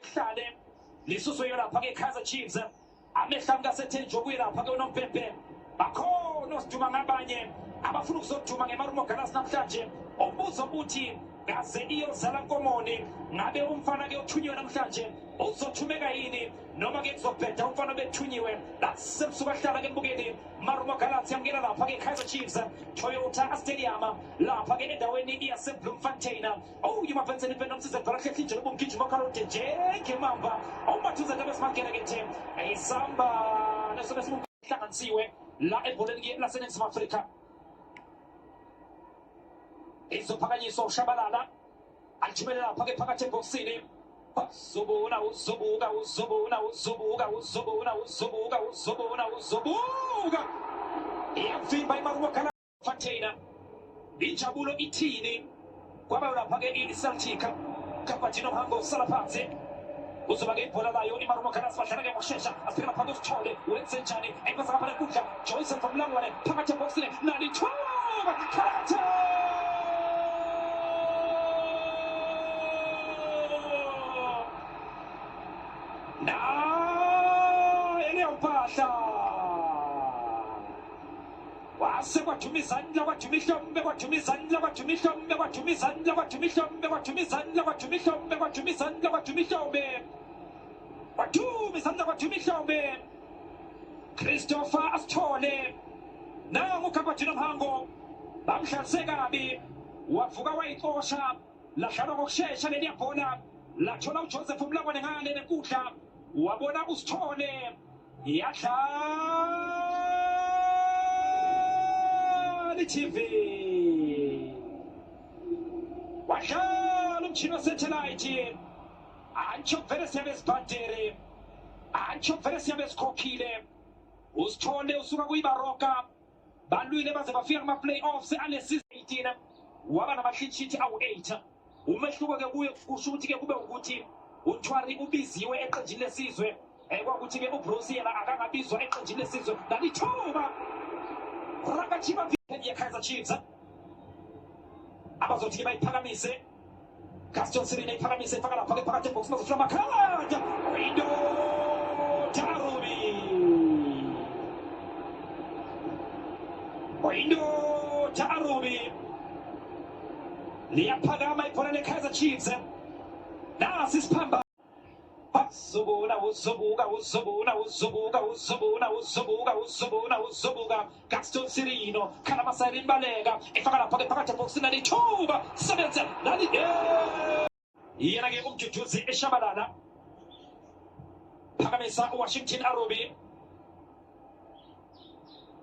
Kuhlale lisuswe lapha ke Kaizer Chiefs. Amehlo ami kasethenjwa kuye lapha ke unompempe. Bakhona osiduma ngabanye abafuna ukuzoduma ngeMarumo Gallants namhlanje. Umbuzo uthi kaze iyozala nkomoni, ngabe umfana ke othunyiwe namhlanje uzothumeka yini noma ke kuzobheda umfana obethunyiwe. Lasemsuka hlala ke mbukeli, Marumo Gallants yamukela lapha ke Kaizer Chiefs Toyota Stadium lapha ke endaweni yaseBloemfontein. Oh, yimapenseni pena umsize bhala hle hlinje lobo mgijimo okhalode njengemamba. Awumathuze ndaba esimangena ke the. Ayisamba leso besihlanganisiwe la ebholeni ke laseNingizimu Afrika. Izophakanyiswa uShabalala. Alithumele lapha ke phakathi ebhokisini. Uzobona uzobuka uzobona uzobuka uzobona uzobuka uzobona uzobuka. Iyavimba iMarumo Gallants. Container. Injabulo ithini kwaba lapha ke iCeltic. Kapatino Mhango sala phansi. Uzoba ke ibhola layo iMarumo Gallants, badlala ke ngokushesha. Asibheke lapha kuSithole, wenze njani? Ekweza ngapha lenkundla Joyce from Langwane phakathi ebhokisini, nalithuba Karate. Naye leyo mpahla. Kwase kwaduma izandla, kwaduma ihlombe, kwaduma izandla, kwaduma ihlombe, kwaduma izandla, kwaduma ihlombe, kwaduma izandla, kwaduma ihlombe, kwaduma izandla, kwaduma ihlombe. Kwaduma izandla, kwaduma ihlombe. Christopher Asithole. Nangu uKhabadino Mhango. Bamhlalise kabi. Wavuka wayixosha. Ladlalwa ngokushesha leliya bhola. Lathola uJoseph Mlangwane ngale nenkundla. Wabona uSithole. Yadlala i-TV. Wadlala umshini wesathelayithi. Antsho vele siyabe sibhadere. Antsho vele siyabe sikhokhile. Usithole usuka kuyiBaroka. Balwile baze bafika kuma-playoffs ale season 18. Waba nama-clean sheet awu-8. Umehluko ke kuye kusho ukuthi ke kube ukuthi uNtwari ubiziwe eqenjini lesizwe, kwakuthi ke uBruce yena akangabizwa eqenjini lesizwe. Nalithuba Rakachiba ye-Kaizer Chiefs abazothi ke bayiphakamise. Gaston Sirino iphakamise, ifaka lapha ke phakathi ebhokisini, bazofuna amakhadi. Indoda Arubi, indoda Arubi, liyaphakama ibhola le-Kaizer Chiefs. Nasi isiphamba. Uzobona uzobuka uzobona uzobuka uzobona uzobuka uzobona uzobuka. Gaston Sirino khala amasayini baleka, efaka lapha ke phakathi ebhokisini, nalithuba sebenze nali yena ke umduduzi eshabalala. Phakamisa uWashington Arubi,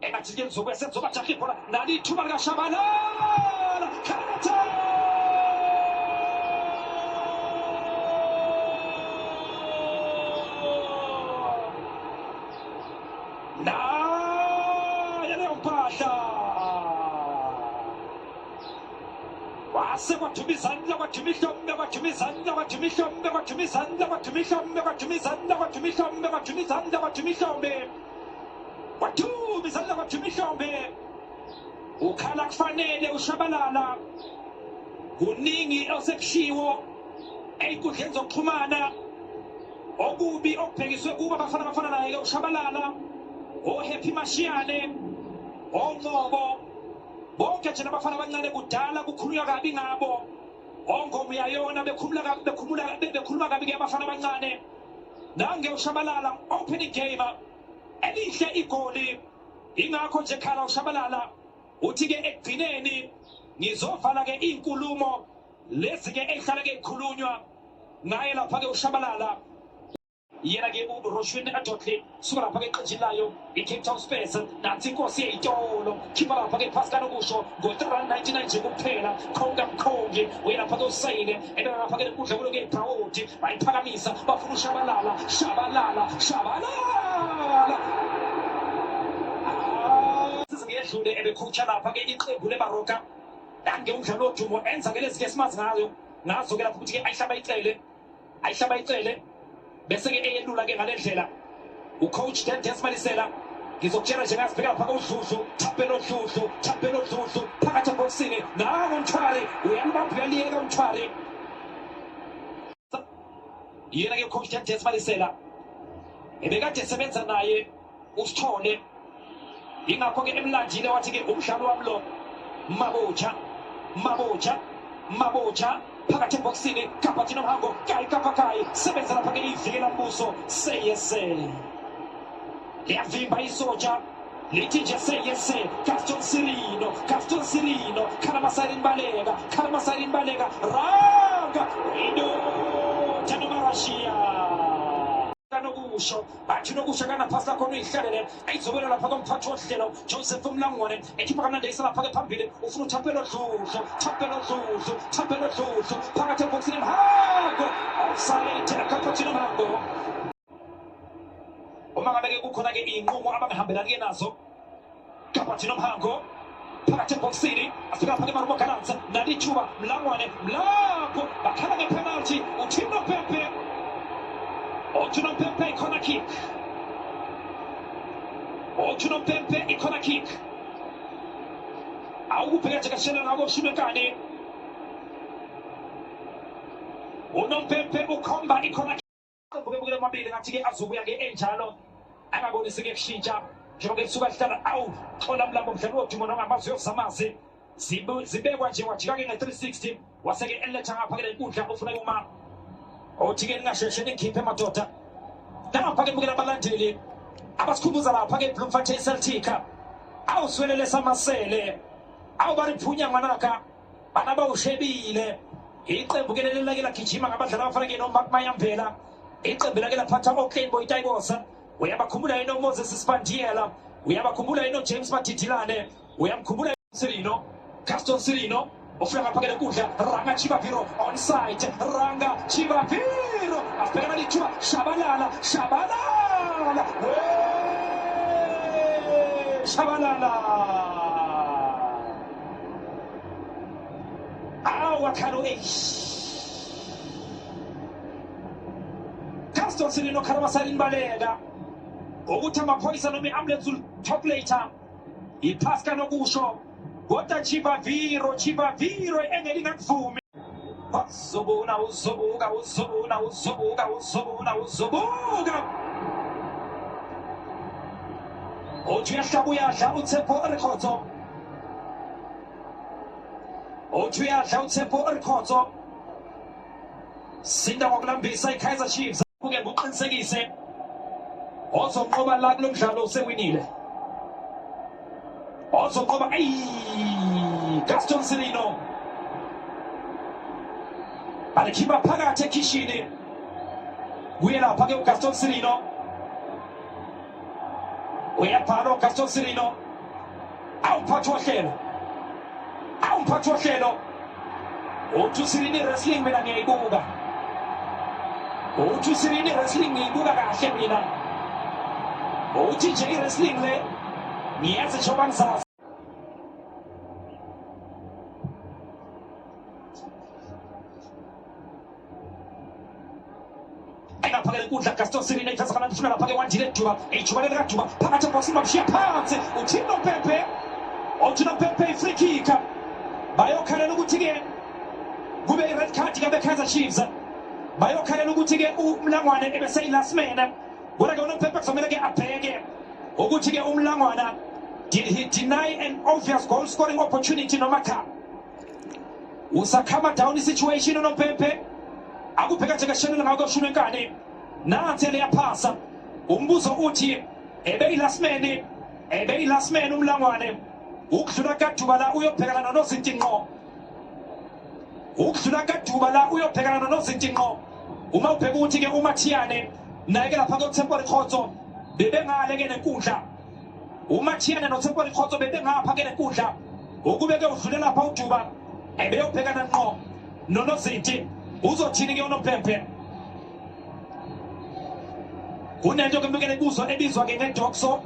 engathi ke lizobuya selizobajaha ibhola, nali ithuba likaShabalala. Khalatha naye leyo mpahla. Kwase kwaduma izandla, kwaduma ihlombe, kwaduma izandla, kwaduma ihlombe, kwaduma izandla, kwaduma ihlombe, kwaduma izandla, kwaduma ihlombe, kwaduma izandla, kwaduma ihlombe, kwaduma izandla, kwaduma ihlombe. Ukhala kufanele uShabalala. Kuningi osekushiwo ey'nkundleni zokuxhumana okubi okubhekiswe kubo abafana abafana naye-ke uShabalala, oHappy Mashiane, oNgcobo, bonke nje nabafana abancane kudala kukhulunywa kabi ngabo. Ongoma uyayona bekhuluma kabi, bekhuluma bekhuluma kabi ke abafana abancane. Nange uShabalala opening game elihle igoli, ingakho nje khala uShabalala uthi ke ekugcineni ngizovala ke izinkulumo lezi ke ezihlala ke ikhulunywa ngaye lapha ke uShabalala. Yena ke uRoshwin Adotli suka lapha ke eqenjini layo i-Cape Town Spurs. Nansi inkosi yeyitolo, khipha lapha ke phasi kanokusho ngo-399 nje kuphela. Khonga mkhongi uye lapha ke usayine ebeka lapha ke lenkundla kulo ke ibrawodi, bayiphakamisa bafuna uShabalala. Shabalala, Shabalala ngedlule ebekhutsha lapha ke iqembu leBaroka. Nange umdlalo wodumo enza ke lezi ke simazi ngayo ngazo ke lapho ukuthi ke ayihlaba icele, ayihlaba icele bese ke eyelula ke ngale ndlela ucoach Dan Desmalisela. Ngizokutshela nje ngazibheka lapha uDludlu, Thapelo Dludlu, Thapelo Dludlu phakathi ebhokisini. Nangu uMthwari uyalibamba, uyaliyeka uMthwari. Yena ke coach Des Malisela ebekade esebenza naye uSithole, ingakho ke emlandile wathi ke umdlalo wami lo. Mabocha, Mabocha, Mabocha phakathi ebhokisini, Kapatino Mhango kai kapa kai sebenza lapha ke ivikela mbuso seyese liyavimba isotsha lithi nje seyese. Gaston Sirino, Gaston Sirino, Kalamasayini baleka, Kalamasayini baleka, ranga indoda nomarashiya kanokusho bathi nokusho kanaphasi lakhona uyihlalele ayizobela lapha komphathi wohlelo Joseph Mlangwane ekhipha kamnandi eyisa lapha ke phambili ufuna uThapelo Dludlu, Thapelo Dludlu, Thapelo Dludlu phakathi ebhokisini, Mhango offside, Kapatino Mhango. Uma ngabe ke kukhona ke iy'nqumo abangahambelani ke nazo, Kapatino Mhango phakathi ebhokisini afika lapha ke Marumo Gallants nalithuba Mlangwane, Mlambo bakhala ngepenalty, uThino Pepe, uThino Pepe icorner kick, uThino Pepe icorner kick, awukubheka nje kashelela ngako shimekani uNompempe ukhomba icorner kick bukele amabili ngathi ke azobuya ke enjalo angabonisi ke kushintsha njengoba kusuka hlala awu xola Mlambo mdlalo wodumo nongamazi uyozamazi zibekwa nje wajika ke nge-360 waseke eletha ngapha ke lenkundla ufuna uma othi ke ningasheshe ningikhiphe madoda. Nangapha ke bukela abalandeli abasikhumbuza lapha ke Bloemfontein Celtic awuswelele samasele awubariphunya ngwanaka bana bawushebile iqembu ke leli lake lagijima ngabadlali abafana ke noMark Mayambela, iqembu lake laphatha oClean Boyitaybosa, uyabakhumbula yena uMoses Spandiela, uyabakhumbula yena uJames Matidilane, uyamkhumbula Sirino, Gaston Sirino ufika ngapha ke lenkundla, Ranga Chivaviro onside, Ranga Chivaviro asibhekana lithuba, Shabalala, Shabalala, we Shabalala awakhalo eish Gaston Sirino Karabasarin baleka ukuthi amaphoyisa noma i-ambulance will talk later iphasi kanokusho kodwa Chivaviro, Chivaviro engelingakuvumi wazobona uzobuka uzobona uzobuka uzobona uzobuka uthi uyahlaba uyadla uTshepo Rikhotso, uthi uyadla uTshepo Rikhotso sinda ngokulambisa iKaizer Chiefs kuke nguqinisekise ozonqoba la kulo mdlalo usewinile ozonqoba ayi Gaston Sirino balikhipha phakathi ekhishini kuye lapha ke uGaston Sirino uyabhala uGaston Sirino awumphathi wohlelo, awumphathi wohlelo uthi uSirini wrestling mina ngiyayibuka, uthi uSirini wrestling ngiyibuka kahle mina, uthi nje i-wrestling le ngiyazi njengoba ngizazi. Engapha ke inkundla Gaston Sirino iveza kamnandi ufuna lapha ke Wandile Duba ejubane likaDuba phakathi ebhokisini bamshiya phansi uThino Pepe, uThino Pepe i-free kick bayokhalela ukuthi ke kube i-red card kabe Kaizer Chiefs bayokhalela ukuthi ke uMlangwane ebeseyi-last man kodwa ke uNompempe kuzomele ke abheke ukuthi ke uMlangwana did he deny an obvious goal scoring opportunity noma cha. Usakhama down i-situation uNompempe akubheka nje kashenela ngakho kushunwe inkani nansi leyaphasa umbuzo uthi ebeyi-last man, ebeyi-last man uMlangwane ukudlula kaDuba la uyobhekana nonozinti ngqo, ukudlula kaDuba la uyobhekana nonozinti ngqo. Uma ubheka ukuthi ke uMathiyane naye ke lapha koTshepo Rikhotso bebengale ke nenkundla, uMathiyane noTshepo Rikhotso bebengapha ke nenkundla, ukube ke udlule lapha uDuba ebeyobhekana ngqo nonozinti. Uzothini ke uNompempe? Kunento ke mbukele ibuzwa ebizwa ke ngedoxo,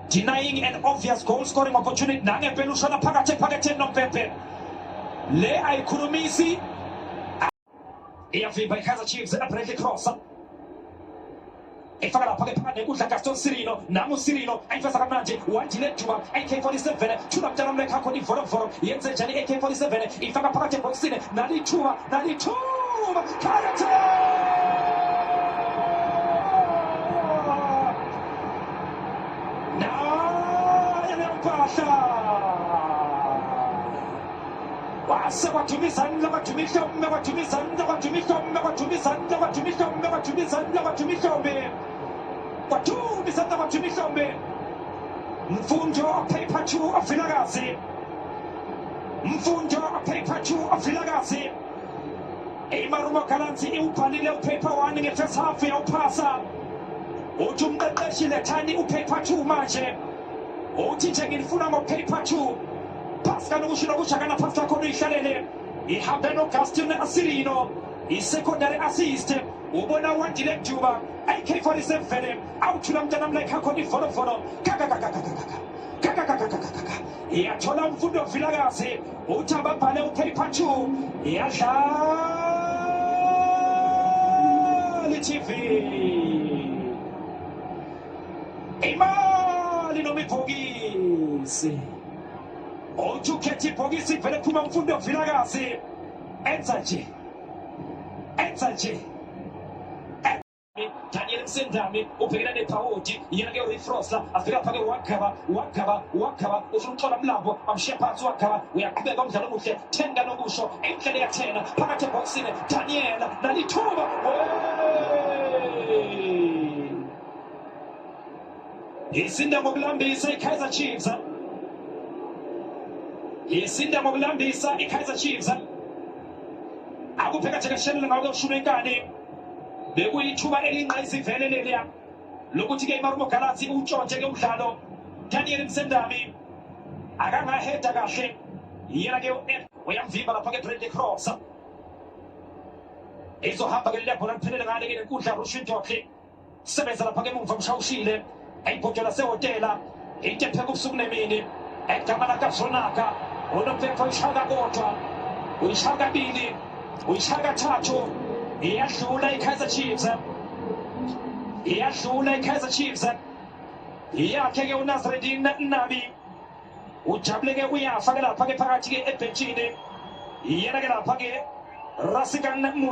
denying an obvious goal scoring opportunity. Nangempela ushona phakathi ephaketheni nompempe le ayikhulumisi iyavimba iKaizer Chiefs. Bradley Cross ifaka lapha ke phakathi nenkundla Gaston Sirino, nangu Sirino ayifesa kamnandi Wandile Duba AK47 thula mntana mlekha khona ivolovolo yenze njani AK47 ifaka phakathi ebhokisini nalithuba, nalithuba phakathi. Phaahla wase kwaduma izandla, kwaduma ihlombe, kwaduma izandla, kwaduma ihlombe, kwaduma izandla, kwaduma ihlombe, kwaduma izandla, kwaduma ihlombe, kwaduma izandla, kwaduma ihlombe. Mfundo paper 2 Vilakazi, Mfundo paper 2 Vilakazi. IMarumo Gallants iwubhalile upaper 1 nge-first half, yawuphasa. Uthi umqeqeshi lethani upaper 2 manje, uthi nje ngilifuna ngo-paper 2. Phasi kanokusho nokusho akana phasi lakhona, uyihlalele, ihambe no-Gaston Asirino, i-secondary assist ubona Wandile Mduba. AK47 vele awuthula mntanam like akhona ivolovolo kakakakakakaka kakakakakakaka, iyathola Mfundo Vilakazi. Uthi ababhale upaper 2, iyadlala i-TV, imali noma ibhokisi. Uthi ukhetha ibhokisi, vele phuma Mfundo Vilakazi, enza nje, enza nje. Daniel Msendami ubhekene nephawudi, yena ke uRifrosa afika phake, wagaba, wagaba, wagaba, ufuna ukuxola mlambo, amshiya phansi, wagaba, uyaqhubeka umdlalo omuhle. 10 kanokusho indlela yathena phakathi ebhokisini. Daniel nalithuba isinda ngokulambisa iKaizer Chiefs, isinda ngokulambisa iKaizer Chiefs. Akupheka jekeshelele ngako ushuna inkani, bekuyithuba elingqayizivele leliya lokuthi-ke iMarumo Gallants uwutshontshe-ke umdlalo. Daniel Msendami akangaheda kahle, yena-ke uyamvimba lapha-ke Bradley Cross. Izohamba-ke leliya bhola liphelele ngale-ke nenkundla. Rushwin Dortley sebenza lapha-ke emuva, mshawushile ayibhodo lasehhotela, into epheka ubusuku nemini, egama lakaZonaka. Unompempe uyishaya kodwa uyishaya kabili, uyishaya kathathu, iyadlula i-Kaizer Chiefs, iyadlula i-Kaizer Chiefs. Iyakhe-ke uNasreddin Nabi, ujabuleke uyafa ke lapha-ke phakathi-ke ebhentshini, yena-ke lapha-ke Rasikan.